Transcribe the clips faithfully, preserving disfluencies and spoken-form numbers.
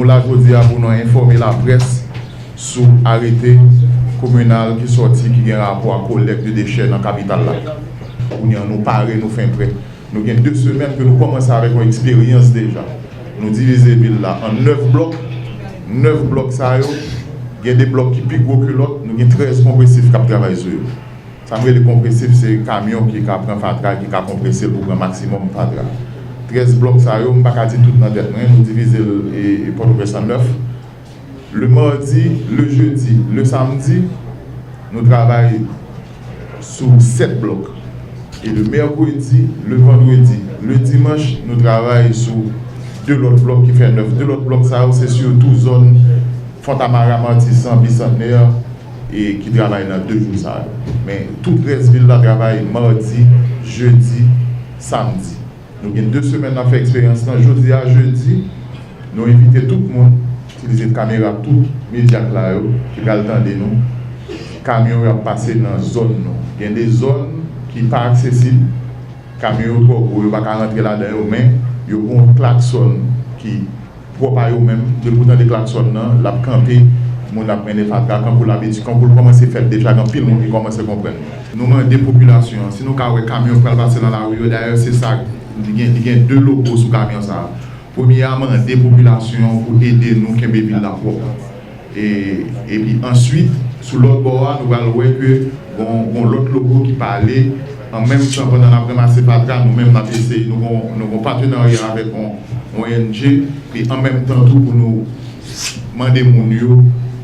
La jodi a pou nou enfòme laprès sou arete kominal ki sòti ki gen rapò ak kolèk de dechè nan kapital la. Kounye a nou pare, nou fen prè. Nou gen de semèn ke nou kòmanse avèk yon eksperyans deja. Nou divize vil la an nèf blòk. Nèf blòk sa yo, gen de blòk ki pi gwo ke lòt. Nou gen trèz konpresif k ap travay sou yo. Sa m rele konpresif, se kamyon ki ka pran fatra, ki ka konprese l pou pran maksimòm fatra. Trèz blòk sa yo, m pa ka di tout nan tèt mwen, nou divize l e, e Pòtoprens an nèf. Le mardi, le jeudi, le samedi, nou travay sou sèt blòk. E le mercredi, le vendredi, le dimanche, nou travay sou de lòt blòk ki fè nèf. De lòt blòk sa yo, se sitou zòn Fontamara, Matisan, Bisantnè, e ki travay nan de jou sa yo. Men tout rès vil la travay madi, jedi, samdi. Nou gen de semèn n ap fè eksperyans lan. Jodi a, jedi, nou envite tout moun itilize kamera tout medya k la yo ki pral tande nou. Kamyon yo ap pase nan zòn nou. Gen de zòn ki pa aksesib. Kamyon yo twò gwo, yo pa ka rantre ladan yo, men yo gen yon klaksòn ki pwòp a yo menm. Depi w tande klaksòn nan, l ap kanpe moun l ap mennen fatra, kankou l abitye, kankou l kòmanse fèt deja, gen anpil moun ki kòmanse konprann. Nou mande popilasyon an, si nou ka wè kamyon k pral pase nan lari yo, dayè se sa, li gen, li gen de logo sou kamyon sa a. Premye a, mande popilasyon an pou ede nou kenbe vil la pwòp. E, epi answit, sou lòt bò a, nou pral wè ke gon, gon lòt logo ki pale. An menm tan, pandan n ap ranmase fatra, nou menm n ap eseye, nou gon, nou gon patenarya avèk on, on O N G, e an menm tan tou pou nou mande moun yo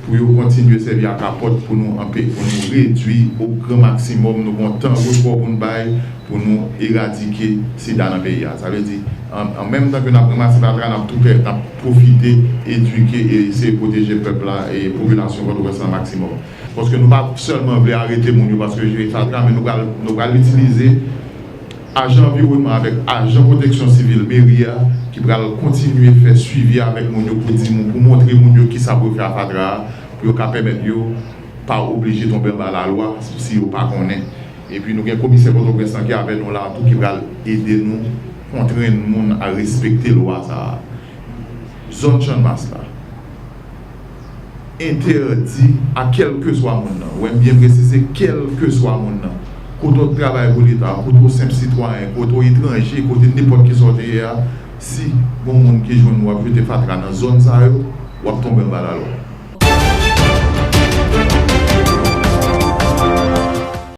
pou yo kontinye sèvi ak kapòt pou nou anpe, pou nou redui o gran maksimòm, nou gon tan rekò pou n bay, pou nou eradike sida nan peyi a. Sa vle di, an, an menm tan ke n ap ranmase fatra, n ap tou fè, n ap pwofite edike e eseye pwoteje pèp la e popilasyon Pòtoprens lan maksimòm. Paske nou pa sèlman vle arete moun yo paske yo jete fatra, men nou pral, nou pral itilize ajan anviwònman avèk ajan pwoteksyon sivil meri a ki pral kontinye fè swivi avèk moun yo pou di moun, pou montre moun yo kisa pou yo fè ak fatra a, pou yo ka pèmèt yo pa oblije tonbe anba lalwa si yo pa konnen. Epi nou gen komisè Pòtoprens lan ki avè nou la tou ki pral ede nou kontrenn moun a respekte lwa sa a. Zòn Channmas la entèdi a kèlkeswa moun nan. Wè m byen presize, kèlkeswa moun nan. Kote w travay pou Leta, kote w senp sitwayen, kote w etranje, kote nenpòt kisa w te ye a, si gon moun ki jwenn ou ap jete fatra nan zòn sa yo, w ap tonbe anba lalwa.